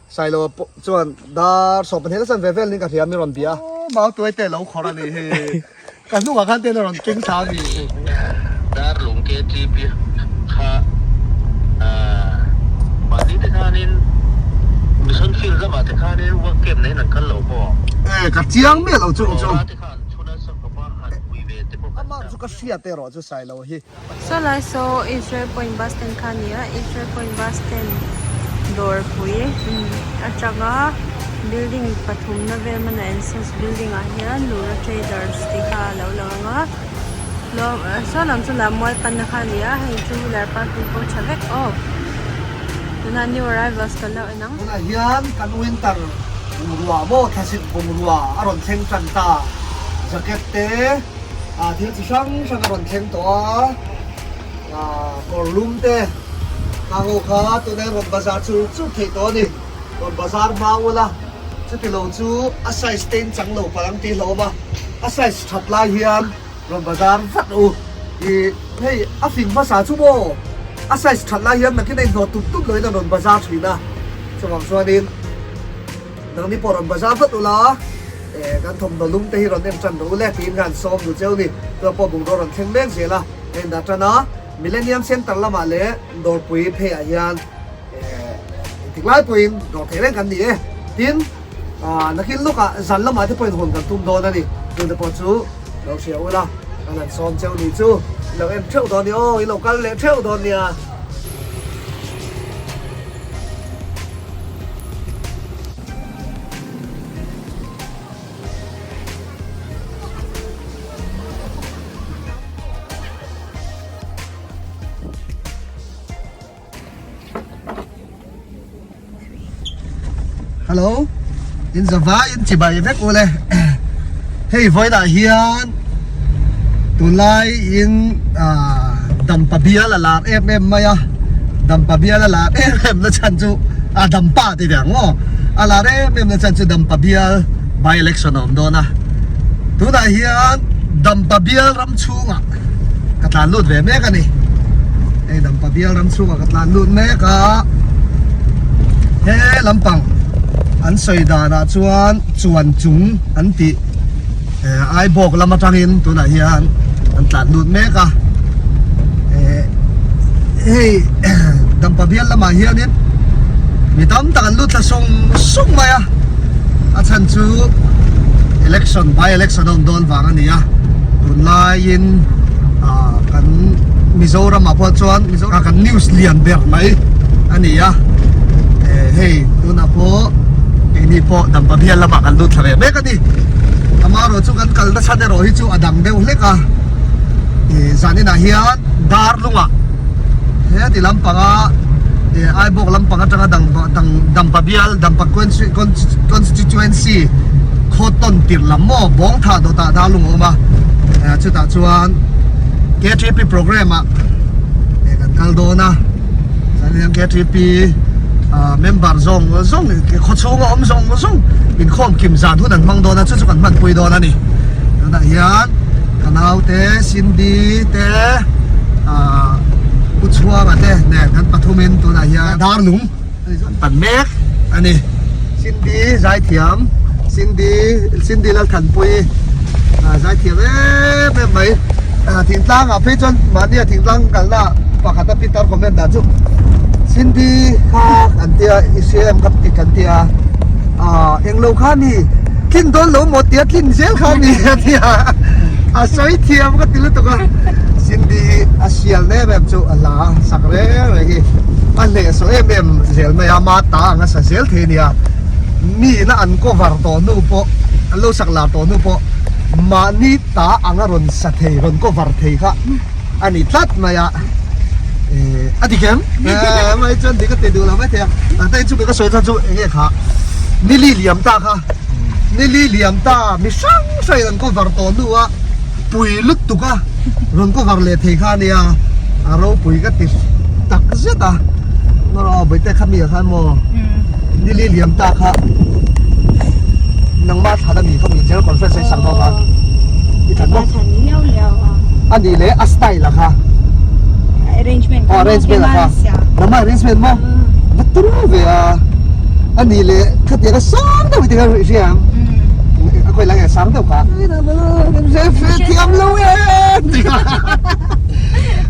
Sailo pawh chuan dar 12 a chan ve vel niin ka hria mi rawn bia. Mau tuai te lo khawr a nih hi. Ka hnungah khan ten a rawn keng thla a ni. Dar lung KTP kha mahni te khanin Mission Field lamah te khanin work camp neiin an kal lo maw? E ka chiang miah lo chung chu. Amah chu ka hriat erawh chu Sailo hi. Saw lai saw Israel Point bus stand kha a ni a, Israel Point bus stand dawrpui atanga building pathumna vel mana entrance building ah hian Lura Traders tih kha a lo lang ang a saw lam chu lammual panna kha a ni a hei two wheeler parking pawh tha vek aw tunah new arrivals kan lo en ang. Tunah hian kan winter bungrua maw thlasik bungrua a rawn thleng tan ta jacket te. Ah thil chi hrang hrang a rawn thleng tawh a, ah kawr lum te hang ho kha tunah hian rawn bazar chur chur theih tawh a ni, rawn bazar hma ula chuti lo chu a size te in chang lo palh ang tih hlauhawm a, a size that lai hian rawn bazar vat u ih hei a fing hmasa chu maw a size that lai hian nakin a inhnawh tup tup loin a rawn bazar thin a, chuvang chuanin. Nangni pawh rawn bazar vat ula, eh kan thawmhnaw lum te hi rawn en tan rawh ule tiin khan sawm duh cheu ni. Tuna pawh bungraw rawn thleng mek zel a, ka indah tan a, Millennium Centre lamah leh dawrpui pheiah hian eh engtik lai pawhin dawr thei reng kan ni e. Tin, ah nakin lawkah zan lamah te pawhin hawn kan tum dawn a ni. Tun te pawh chu lo hria ula, kan han sawm cheu ni chu i lo en theuh dawn nia aw, i lo kal leh theuh dawn nia. Hello in zavai in chibai vek ule hei vawiinah hian tunlai in ah dampa bial a lar em em mai a dampa bial a lar em em na chhan chu ah dampa tih ve ang maw a lar em em na chhan chu dampa bial by election a awm dawn a tunah hian dampa bial ram chhungah ka tlan lut ve mek a ni hei dampa bial ram chhungah ka tlan lut mek a he lampang an sawi danah chuan chuan chung an tih. Aibawk lam atangin tunah hian an tlan lut mek a hei Dampa bial lamah hianin mi tam tak an lut thla sawng sawng mai a a chhan chu election by election a awm dawn vang a ni a tunlaiin ah kan Mizoram ah pawh chuan kan news lian ber mai a ni a hei tunah pawh keini pawh Dampa bial lamah kan lut thla ve mek a ni. Amaherawh chu kan kalna chhan erawh hi chu a dang deuh hlek a, ih zaninah hian dar lungah heti lampanga ih Aibawk lampang atanga dang dang Dampa bial Dampa constituency khaw tawn tirh lam maw bawng thah dawtah dar lung a awm a, chutah chuan K3P programme ah ih kan kal dawn a, zanin hian K3P member zawng zawng khaw chhunga awm zawng zawng inkhawm kim zan hun an hmang dawn a chu chu kan hmanpui dawn a ni tunah hian ka naute Cindy te ah Pu Chhuanga te nen kan pathumin tunah hian darlung an pan mek a ni Cindy zaithiam Cindy Cindy Lalthanpui ah zaithiam em em mai ah thingtlang ah phei chuan mahni a thingtlang kalna pakhat a pitar comment dan chu Cindy kha an tia i hria em ka ti kan tia ah englo kha ni tlin dawn lo maw tia tlin zel kha ni a tia a sawi thiam ka ti lutuk a Cindy a sial em em chu a hla sak reng reng hi a hnehsawh em em zel mai a ma ta ang a sa zel thei a nia mi ina an cover tawh hnu pawh an lo sak lar tawh hnu pawh mahni ta ang a rawn sa thei rawn cover thei kha a ni tlat mai a eh a dik em eh mai chuan dik a ti duh lo mai thei a a hei chu ka sawi chuan chu eng nge kha nili liam ta kha nili liam ta mi hrang hrang in an cover tawh hnu a pui lutuk a rawn cover leh thei kha ania a ropui ka ti tak zet a ngaw bawihte kha mi ah khan maw nili liam ta kha nangmah thlan a mi kha mi general conference a i sak dawn kha i thlan maw. A nih leh a style a kha arrangement arrangement a kha nangmah arrangement maw va turu ve a. A nih leh khatiang a sang deuh i ti kha i hria ang. A khawi lai ah sang deuh kha. Thiam lo e ti kha.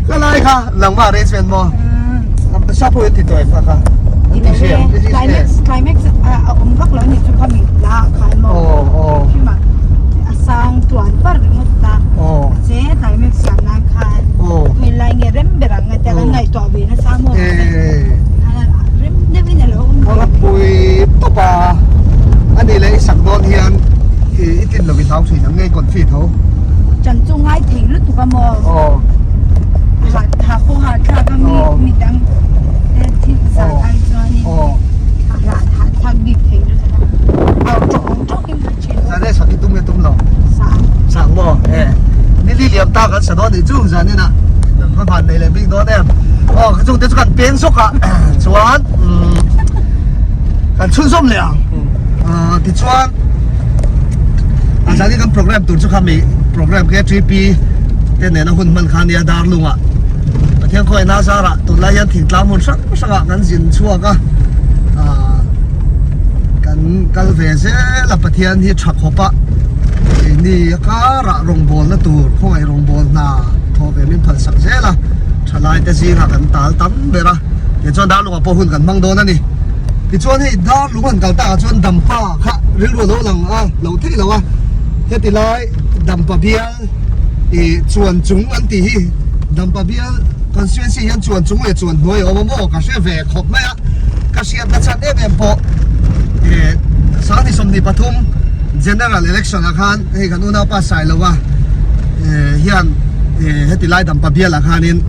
Ka lai kha nangmah arrangement maw? Sap ho in ti tawh em kha kha? An ti hria ang. Climax climax a awm vak lo ni chu kha mi la kha maw? Aw aw. A sang tuan par ringawt ta. Aw. Che climax siam nan khan. Aw. Khawi lai nge rem ber ang a tia kan ngaihtuah ve nasa maw? Rem deuhin a lo awm ve. Ka pui tawp a, a nih leh i sak dawn hian i tin lo i hlau thin ang nge confi tho. Chan chu ngai thei lutuk a maw? Aw. Ha pawh ha thlak a mi midang te thil zan ai chuanin ha thlak bik thei lutuk a. Au tawk ang tawkin ka thin. Zan e sak i tum nge tum lo? Sang. Sang maw? E. Ni li liam ta kan sa dawn nih chu zan inah kan va van nei leh bik dawn em. Aw ka chungte chu kan peng zawk a chuan kan chhunzawm leh ang. Tichuan a zan in kan program tur chu kha mi program KTP te nena hun hman kha nia Darlungah Pathian khawiah Nazarah tunlai hian thingtlang hmun hrang hrangah kan zin chhuak a kan kal ve zel a Pathian hi tha khawp a keini a karah rawngbawlna tur khawngaih rawngbâwl hna thawh ve min phalsak zel a, thalaite zingah kan tal tam ber a, tichuan Darlungah pawh hun kan hmang dawn a ni. Tichuan hei Darlung han kal takah chuan Dampa kha rilru a lo lang a, lo theih lo a, heti lai Dampa bial ih chuan chung an tih hi Dampa bial constituency hian chuan chung leh chuan hnuai a awm a maw ka hre ve khawp mai a, ka hriatna chhan em em pawh ih Sangni 23 General Election ah khan hei kan unaupa Sailova hian heti lai dampa bialah khanin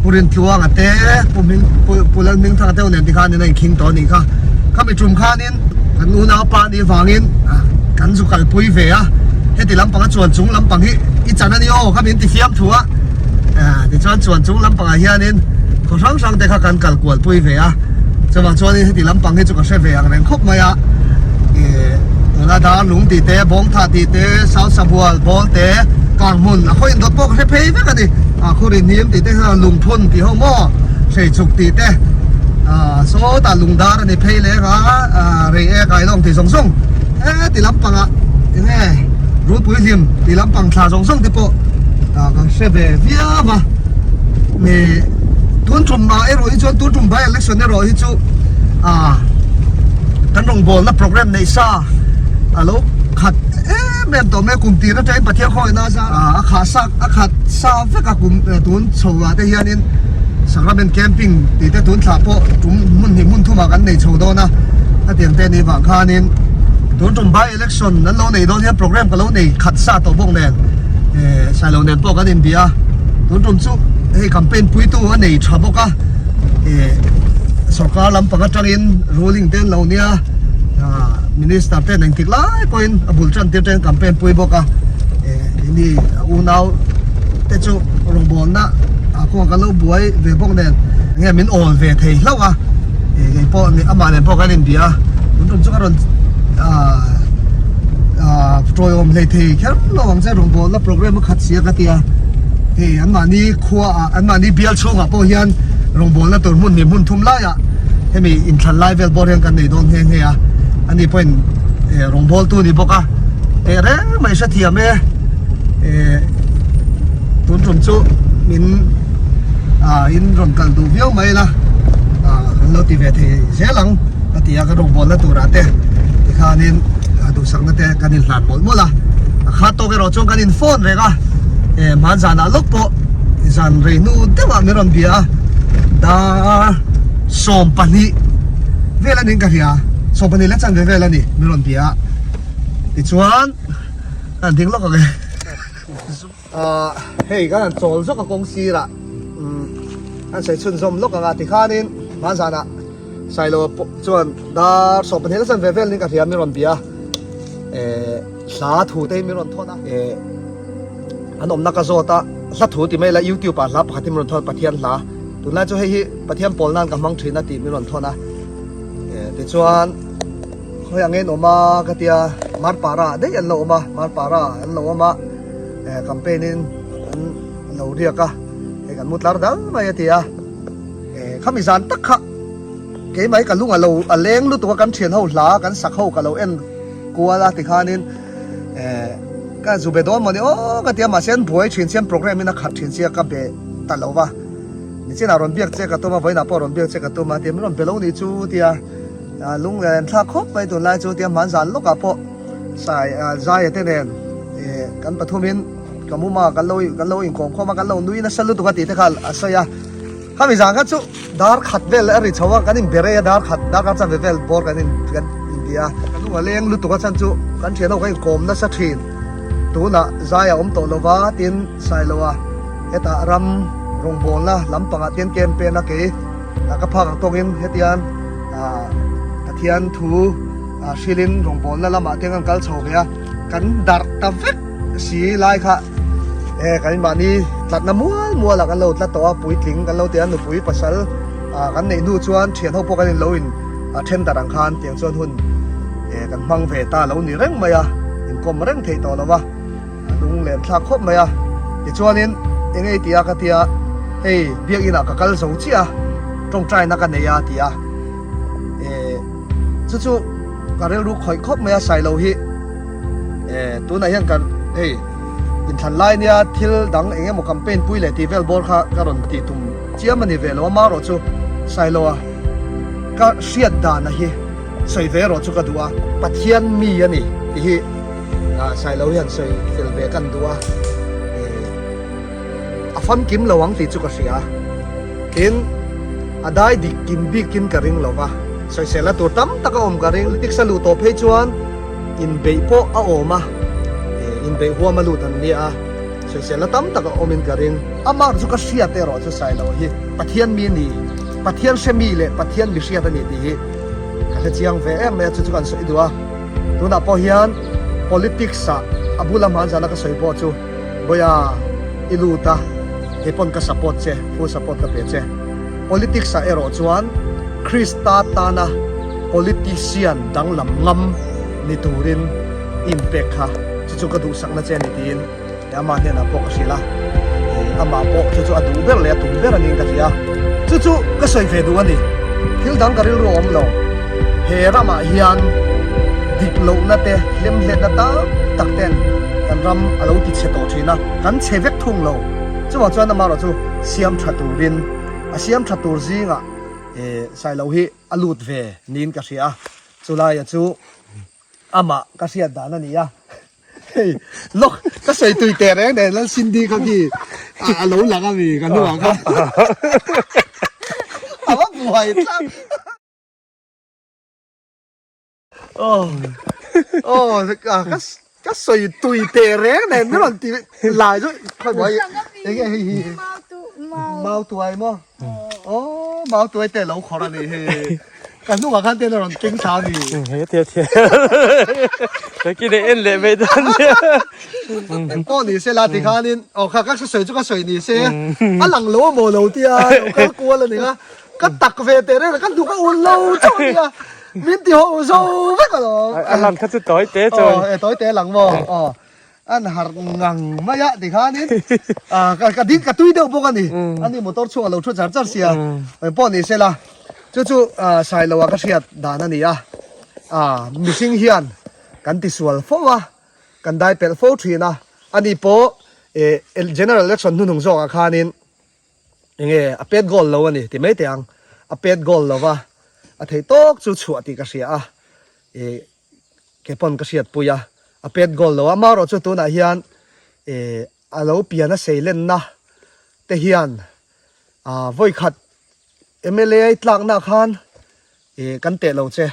Pu Rintluanga te Pu Hming Pu Lalhmingthanga te ho nen tikhanin a inkhing tawh a nih kha. Khami tum khanin kan unaupa nih vangin kan zu kalpui ve a, heti lampanga chuan chung lampang hi i chan a ni aw kha min ti fiam thu a, tichuan chuan chung lampangah hianin khaw hrang hrang te kha kan kal kualpui ve a, chuvang chuanin heti lampang hi chu ka hre ve ang reng khawp mai a. Tuna dar lung tih te, bawngthah tih te, sau sabual bawl te, kang hmun a khaw indawt pawh ka hre phei vek a ni. A khur inhim tih te hian lungphun tih ho maw, hreichuk tih te, sawtah lungdar a ni phei leng a, rei ek ai lawng tih zawng zawng heti lampangah enge rulpui hlim tih lampang thla zawng zawng te pawh ka hre ve viau a. Tun tum ah erawh hi chuan tun tum by election erawh hi chu kan rawngbawlna program neih sa a lo khat em em tawh mai a kum tir atangin Pathian khawngaihna a zar a khah sa a khat sa vek a kum tun chho ah te hianin Sacrament camping tih te tun thlah pawh tum hmun hnih hmun thumah kan nei chho dawn a hetiang te anih vang khanin tun tum by election an lo nei dawn hian program ka lo nei khat sa tawh bawk nen Sailo nen pawh kan inbia a tun tum chu hei campaign puitu a nei tha bawk a. eh sorkar lampang atangin ruling te an lo nia ah minister ten engtik lai pawhin a bul tan tir ten campaign pui bawk a eh keini a unau te chu rawngbawlna ah kawngah kan lo buai ve bawk nen enge min awl ve thei hlauh a eh kei pawh amah nen pawh kan inbia a tun tum chu ka rawn ah ah tawiawm hlei thei kher lo ang che rawngbawlna program a khat sia ka tia hei anmahni khua ah anmahni bial chhungah pawh hian rawngbawlna tur hmun hnih hmun thum laiah hemi inthlan lai vel bawr hian kan nei dawn nghe nghe a ani pawhin eh rawngbawltu ni bawk a teh reng mai hrethiam e eh tun tum chu min ah in rawn kal duh viau mai la ah kan lo ti ve thei zel ang ka ti a ka rawngbawlna turah te tikhanin duhsakna te kan inhlan mawlh mawlh a a khat tawk erawh chuan kan in phone reng a eh hmanzanah lawk pawh Zan rei hnu deuhah min rawn bia a, dar 12 vel a niin ka hria, 12 leh chanve vel a ni min rawn bia a, tichuan kan ding lawk ang e. Ahh hei kan han chawl zawk a kawng sirah umm an sawi chhunzawm lawk ang a tikhanin hmanzanah Sailoa pawh chuan dar 12 leh chanve vel niin ka hria min rawn bia a, eh hla thu te hi min rawn thawn a, eh. An awmna ka zawt a, hla thu ti mai la YouTube ah hla pakhat hi min rawn thawn Pathian hla tunlai chu hei hi Pathian pawl nan ka hmang thin a tih min rawn thawn a eh tichuan khawi ang en awm a ka tia Marpara ah daih an lo awm a Marpara ah an lo awm a eh campaign in an lo riak a hei kan mu tlar dal mai a ti a eh khami zan tak kha. Keimah hi ka lung a lo a leng lutuk a kan thian ho hla kan sak ho ka lo en kual a tikhanin eh ka zu be dawn mawni aw ka ti a mahse an buai thin chian program in a khat thin sia ka be ta lo va nichinah rawn biak che ka tum a vawiinah pawh rawn biak che ka tum a tia min rawn be lo nih chu tia lung leh an thlak khawp mai tunlai chu tia hmanzan lawkah pawh sai zaia te nen eh kan pathumin ka muma kan lo kan lo inkawm khawm a kan lo nui nasa lutuk a tih te kha a sawi a. Khami zan kha chu dar khat vel a ri chho a, kan inbe rei a dar khat darkar chanve vel bawr kan in kan inti a. Ka nu a leng lutuk a chan chu kan thian ho kan inkawm nasa thin. Tunah zai a awm tawh lo va tin Sailo a hetah ram rawngbawlna lampangah tin campaign a kei ka phak ang tawkin hetiang ah Pathian thu ah hrilhin rawngbawlna lamah te kan kal chho ve a, kan darh ta vek si lai kha. E kan mahni tlatna mual mual ah kan lo tlat tawh a puitling kan lo ti a nupui pasal ah kan neih hnu chuan thian ho pawh kan in lo in then darh ang khan tiang chuan hun e kan hmang ve ta lo ni reng mai a inkawm reng theih tawh lo va a lung len thlak khawp mai a tichuanin eng ei tih a ka tia hei biakin ah ka kal zo chiah a tawngtaina ka nei a ti a e chu chu ka rilru khawih khawp mai a sailo hi e tunah hian kan hei inthlan lai nia thil dang eng emaw campaign pui leh tih vel bawr kha ka rawn tih tum chiam a ni ve lo a marawh chu Sailoa ka hriat dana hi sawi ve erawh chu ka duh a Pathian mi a ni tih hi ah Sailo hian sawi fel ve kan duh a eh a famkim lo ang tih chu ka hria tin a dai dik kim bikin ka ring lo va sawisel a tur tam tak a awm ka ring politics a luh tawh phei chuan Inbeih pawh a awm a, inbeih huam a lut an nia a, sawisel na tam tak a awmin ka ring. Amah chu ka hriat erawh chu Sailo hi Pathian mi ni, Pathian hre mi leh Pathian mi hriat a ni tih hi ka hre chiang ve em mai a, chu chu kan sawi duh a. Tunah pawh hian politics ah a bula hman zana ka sawi pawh chu Boya i lut a, kei pawn ka support che, full support ka pe che. Politics ah erawh chuan Krista tana politician danglam ngam ni turin i inpek kha chu chu ka duhsakna che a ni tiin amah hnenah pawh ka hrilh a, amah pawh chu chu a duh ber leh a tum ber a niin ka hria. Chu chu ka sawi ve duh a ni. Thil dang ka rilru a awm lo. He ramah hian dik lohna te, hlemhletna tam tak ten kan ram a lo ti chhe tawh thin a, kan chhe vek thung lo. Chuvang chuan amaherawh chu siam tha turin a siam tha tur zingah Sailo hi a lut ve niin ka hria a, chulaia chu amah ka hriat dan a ni a, hei lawk ka sawi tui teh reng nen lal Cindy kha khi a lo lang a mi ka hnungah khan a va buai tlat. Oh oh ka ka sawi tui teh reng nen min rawn ti lai chu khawi buai enge hei hi mau tuai maw oh mau tuai te lo khawrh a ni hei ka hnungah khan ten a rawn keng thla a ni he thil thil ka ki leh en leh mai dawn nia engpawh ni se la ti khanin oh kha ka sawi chu ka sawi ni se a lang lo a maw lo tia lo kal kual a ni a Ka tak ve teh reng a, ka hnuk a ul lo chauh a nia, min ti ho zo vek alawm. A lang kha chu tawi te chuan. Aw, e tawi te lang maw? Aw, an harh ngang mai a tikhanin ka ding ka tui deuh bawk a ni, ani motor chhung a lo thu char char sia, engpawh ni sela chu chu Sailoa ka hriat dan a ni a, mihring hian kan tisual fo a, kan dai pelh fo thin a, ani pawh general election hnuhnung zawkah khanin Enge a pet goal lo a ni ti mai teh ang, a pet goal lo va, a theih tawk chu chhuah tih ka hria a, ih ke pawn ka hriat pui a, a pet goal lo a, amaherawh chu tunah hian ih a lo pian a seilenna te hian ah vawikhat mla tlakna khan ih kan teh lo che,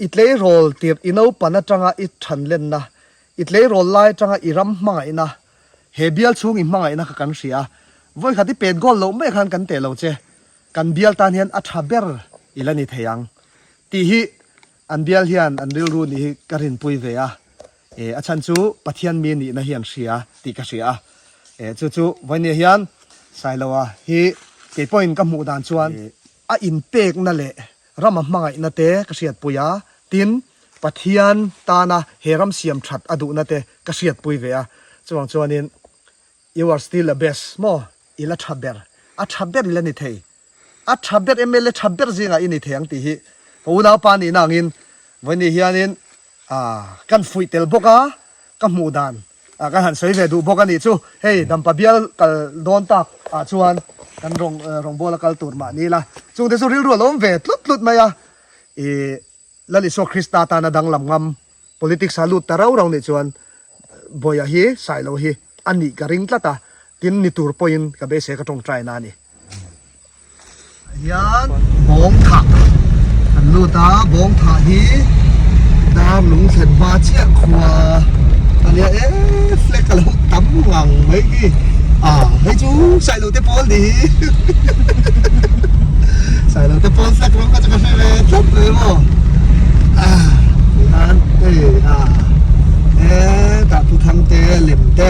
i tleirawl tirh i naupan atanga i thanlenna, i tleirawl lai atanga i ram hmangaihna He bial chhung i hmangaihna kha kan hria a, vawikhat i pet goal loh mai khan kan teh lo che, kan bial tan hian a tha ber i la ni thei ang tih hi an bial hian an rilru nih hi ka rinpui ve a, e a chhan chu Pathian mi nihna hi an hria tih ka hria a, e chu chu vawinia hian Sailoa hi kei pawhin ka hmuh dan chuan a inpekna leh rama hmangaihna te ka hriatpui a, tin Pathian tana he ram siam that a duhna te ka hriatpui ve a, chuvang chuanin you are still the best maw i la tha ber, a tha ber i la ni thei. a tha ber mla tha ber zingah i ni thei ang tih hi ka unaupa nihna angin vawiin hianin kan fuih tel bawk a, ka hmuh dan kan han sawi ve duh bawk a nih chu. Hei Dampa bial kal dawn tak ah chuan kan rawng rawngbawla kal tur mah ni ila chungte chu rilru a lo awm ve tlut tlut mai a, ih Lal Isua Krista tana danglam ngam politics a lut ta rau rau nih chuan Bawiha hi Sailo hi a nih ka ring tlat a, tin ni tur pawhin ka beisei ka tawngtai na a ni. Hian bawng thah kan lut a, bawng thah hi dar lung thlen hma chiah khua a nia e flag a lo tam ngang mai khi ah hei chu Sailo te pawl ni hi Sailo te pawl flag rawng kha chu ka hre ve tlat mai maw ah tihian hei ah e tah pu thang te lem te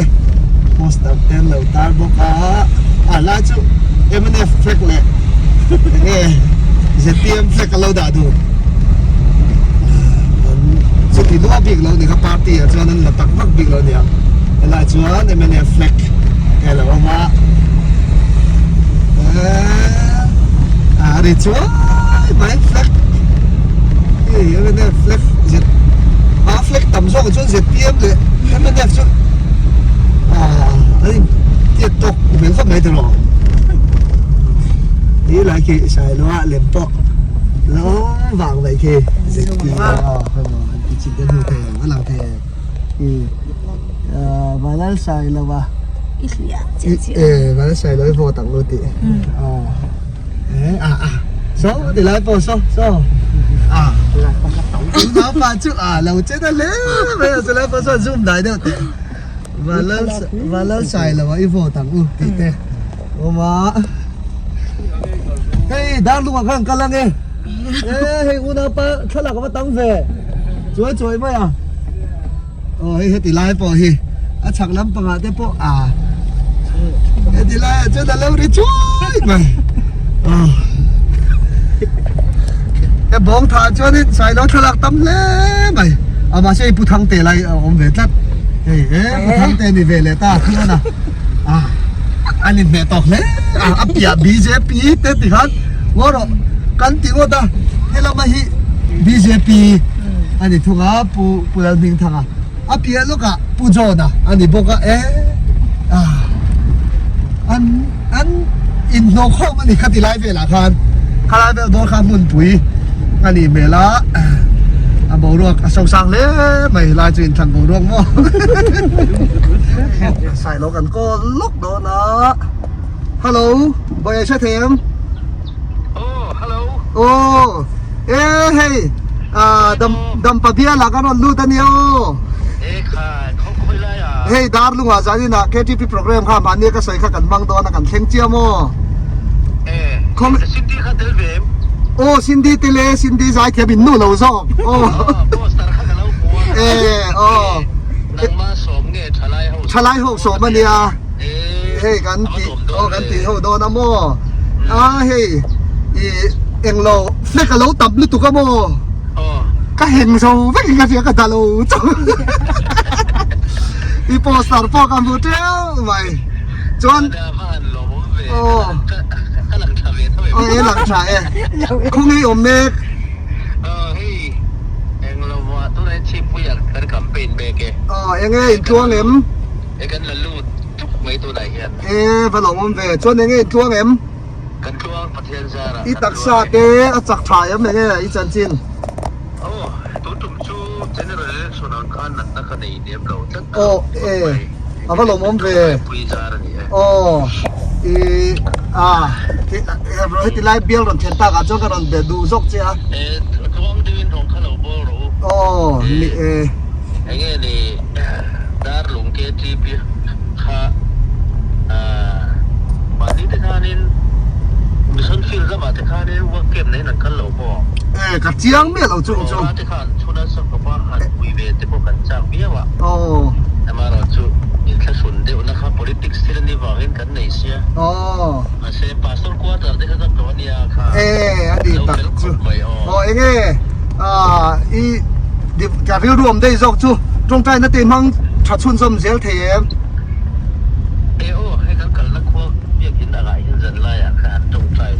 poster te an lo tar bawk a a lai chu mnf flag leh enge zpm flag a lo dah dun an chuti luah bik lo ni kha party ah chuan an la tak vak bik lo aniang helai chuan mnf flag te a lo awm a eee a ri chuai mai flag hei mnf flag z a flag tam zawk ah chuan zpm leh mnf chu ah an in tiat tawk hmel khawp mai tiraw ti lai khi Sailoa lem pawh lo vang mai khi zpm a an ti chhin te hnu thei ang a lang thei ang ih Vanlal Sailoa eh Vanlal Sailoa i vote ang lu tih ah ah so ti lai pawh so so ah pa chu ah lo che ta hle mai a chulai pawh chuan zoom dai deuh teh Vanlal Vanlal Sailoa i vote ang u tih te awm a hei darlung ah khan kal ange e hei unaupa thlalak a va tam ve chuai chuai mai a aw hei heti lai pawh hi a chhak lampangah te pawh a heti laiah chuan a lo ri chuai mai aw he bawng thah chuanin Sailo thlalak tam hle mai a mahse hei Pu Thangte lai a awm ve tlat hei he Pu Thangte ni ve leh ta chuan a a an inhmeh tawk hle a a piah bjp te ti khan ngaw rawh kan ti ngawt a helama hi bjp a ni thung a Pu Pu Lalhmingthanga a piah lawkah Pu John-a a ni bawk a e ah an an inhnawh khawm a ni kha ti lai velah khan khalai vel dawr kha hmunpui a nih hmel a a boruak a sosang hle mai lai chu inthlan boruak maw Sailo kan call lawk dawn a hello Bawiha hre thei em? Oh hello Oh e hei ah dam dampa bial ah kan rawn lut a nia aw E kha khaw khawi lai ah Hei Darlungah zanin ah KTP program kha mahni ka sawi kha kan hmang dawn a kan thleng chiam aw E Cindy kha tel ve em? Aw Cindy tel e Cindy zaithiam in nu lo zawk aw Poster kha ka lo hmu a E aw Nangmah sawm nge thalai ho Thalai ho sawm a nia. Hei kan tih aw kan tih ho dawn a maw a hei ih englo flag a lo tam lutuk a maw ka heng zo vek in ka hria ka dah lo chauh i poster pawh ka hmu teuh mai chuan aw aw e lang tha e khawnge i awm mek aw enge intluang em. E kan la lut tuk mai tunah hian. E va lawm awm ve. Chuan enge i tluang em? Kan tluang Pathian zarah I taksa te a chak tha em enge i chanchin? Aw tun tum chu General Election ang khan natna ka nei nem lo tlat a Aw e a va lawm awm ve. Pui zar a ni e. Aw i a heti lai bial rawn thlen takah chuan ka rawn be duh zawk che a. E tluang deuhin rawn kha lo bawl rawh u. Aw ni e. Enge ni Darlung KTP kha mahni te khanin Mission Field lamah te khanin work camp neiin an kal lo maw? E ka chiang miah lo chung chu. Rora te khan chhuna sawmkawpa han pui ve te pawh kan chak viau a. Aw. Amaherawhchu inthlahrun deuhna kha politics thil a ni vangin kan nei sia. Aw. Mahse Pastor quarter te kha ka tlawh a nia kha. E a ni tak chu. Aw enge i Ka rilru awm daih zawk chu tawngtaina te hmang tha chhunzawm zel thei em? E aw, hei kan kalna khua biakin angah hian zan laiah kha an tawngtai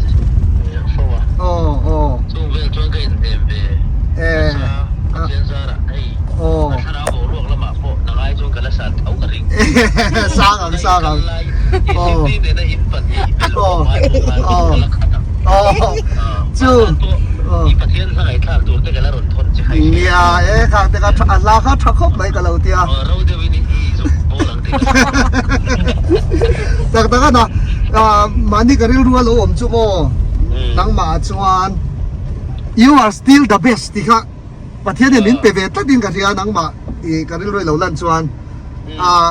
Chu Nia e khang te kha a hla kha tha khawp mai ka lo tia. Tak tak a na mahni ka rilru a lo awm chu maw nangmah ah chuan you are still the best tih kha Pathian hian min pe ve tlat in ka hria nangmah i ka rilru i lo lan chuan ah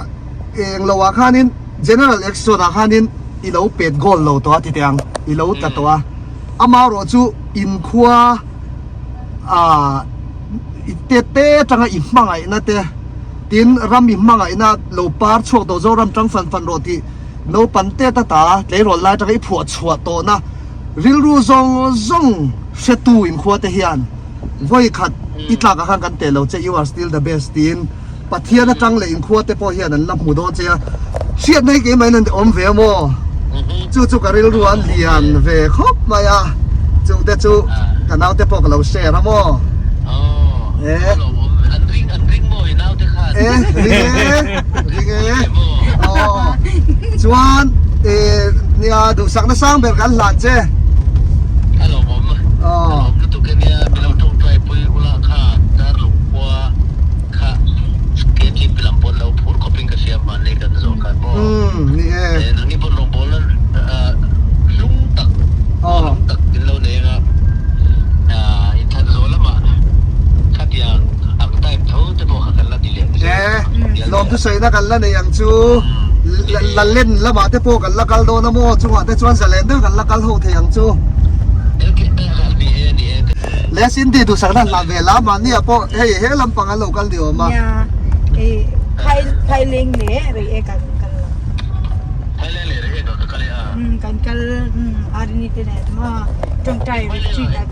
eng lo ah khanin general election ah khanin i lo pet goal lo tawh a ti teh ang i lo tla tawh a amaherawh chu inkhua ah i te te atanga i hmangaihna te tin ram i hmangaihna lo par chhuak tawh Zoram tang fan fan rawh tih naupang te ta ta tleirawl lai atanga i phuah chhuah tawhna rilru zawng zawng hretu inkhua te hian Vawi khat i tlak ah khan kan teh lo che, you are still the best tiin Pathian atang leh inkhua te pawh hian an la hmu dawn che a, hriatna hi keimah in an awm ve a maw? Chu chu ka rilru an lian ve khawp mai a, chung te chu ka naute pawh ka lo share a maw? E E ring e ring e aw chuan e nia duhsakna sang ber kan hlan che. A lawmawm a lawm lutuk e nia milo tawngtai pui ula kha darlung khua kha KTP lam pawn lo phur khawp in ka hria mahni kan zawh khan maw e nangni pawn rawngbawl na hlung tak hlung tak in lo nei anga in that zawh lamah khatiang ang type tho te pawh kha kan la ti leh e lawmthusaina kan la nei ang chu la len lamah te pawh kan la kal dawn a maw chungah te chuan zalen deuh kan la kal ho thei ang chu. Le Cindy duhsakna hla ve la mahni ah pawh hei he lampang an lo kal ni awm a. Nia hei phai phaileng leh rei ek ah kan kal lo. Phaileng leh rei ek ah ka kal e a. Um kan kal um Arini te nen maw tawngtai retreat ah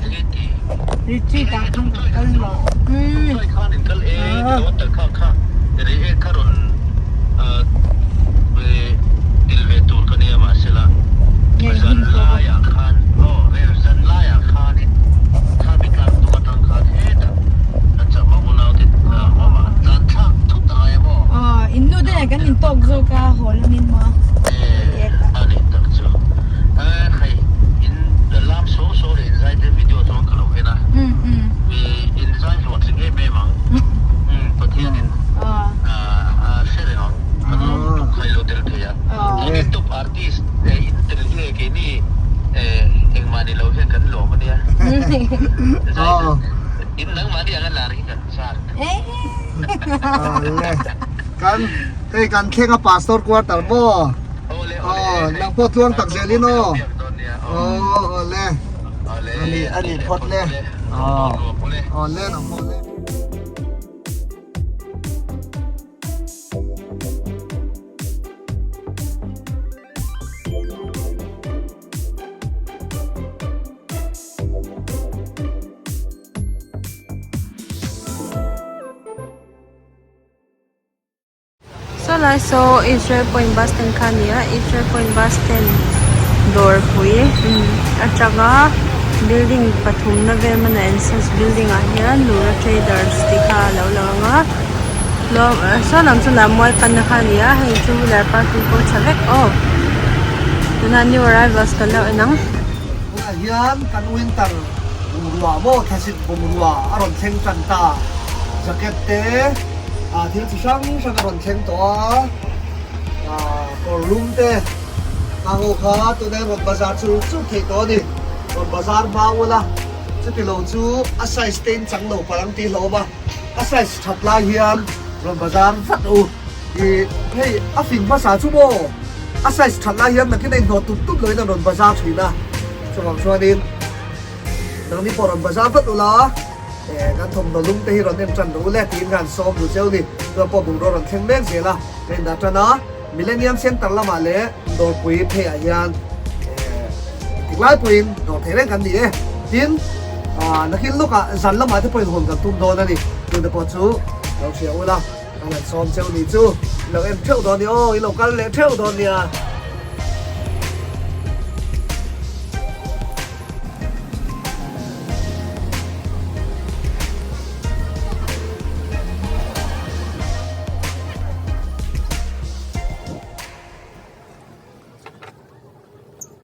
retreat ah khan kan kal lo. Um. Tawngtai khan in kal e ti lo kha kha rei ek kha rawn Dil ve tur ka nia mahsela zan laiah khan aw rel zan laiah khanin khami tlang tum atang khan hetah kan chakma unaute awm a an tlan thlak thut a ngai a maw? Aw in nu te nen kan intawk zawk a haw lamin maw? E a nih tak chu e hei in lam so so leh inzai te video chuan ka lo en a inzai hlawhtling em em ang Pathianin a hre reng ang. Kan lawm lutuk kha ilo tel thei a. Nangni top artist in tel hi keini engmah ni lo hian kan lawm ania. In nangmahni anga lar hi kan chak. Kan hei kan thleng a pastor quarter maw? Aw nang pawh tluang tak zel in aw. Aw awle. Ani ani phawt le. Aw awle nang pawh le. Saw lai saw Israel Point bus stand kha a ni a Israel Point bus stand dawrpui atanga building pathumna vel mana entrance building ah hian Lura traders tih kha a lo lang ang a. Saw lam chu Lammual panna kha a ni a hei two wheeler parking pawh tha vek aw tunah new arrivals kan lo en ang. Tunah hian kan winter bungrua maw thlasik bungrua a rawn thleng tan ta jacket te ah thil chi hrang hrang a rawn thleng tawh a ah kawr lum te a ho kha tunah hian rawn bazar chur chur theih tawh a ni rawn bazar hma ula chuti lo chu a size te in chang lo palh ang tih hlauhawm a. A size that lai hian rawn bazar vat u i hei a fing hmasa chu maw a size that lai hian nakin a inhnawh tup tup loin a rawn bazar thin a chuvang chuanin nangni pawh rawn bazar vat ula eh kan thawmhnaw lum te hi rawn en tan rawh u le tiin khan sawm ru cheu ni chuan pawh bungraw rawn thleng mek zel a ka indah tan a Millennium Center lamah leh dawrpui pheiah hian eh tik lai pawhin dawr thei reng kan ni e. Tin, ah nakin lawkah zan lamah te pawhin hawn kan tum dawn a ni. Tute pawh chu lo hria ula, kan han sawm cheu ni chu i lo en theuh dawn nia aw, i lo kal leh theuh dawn nia.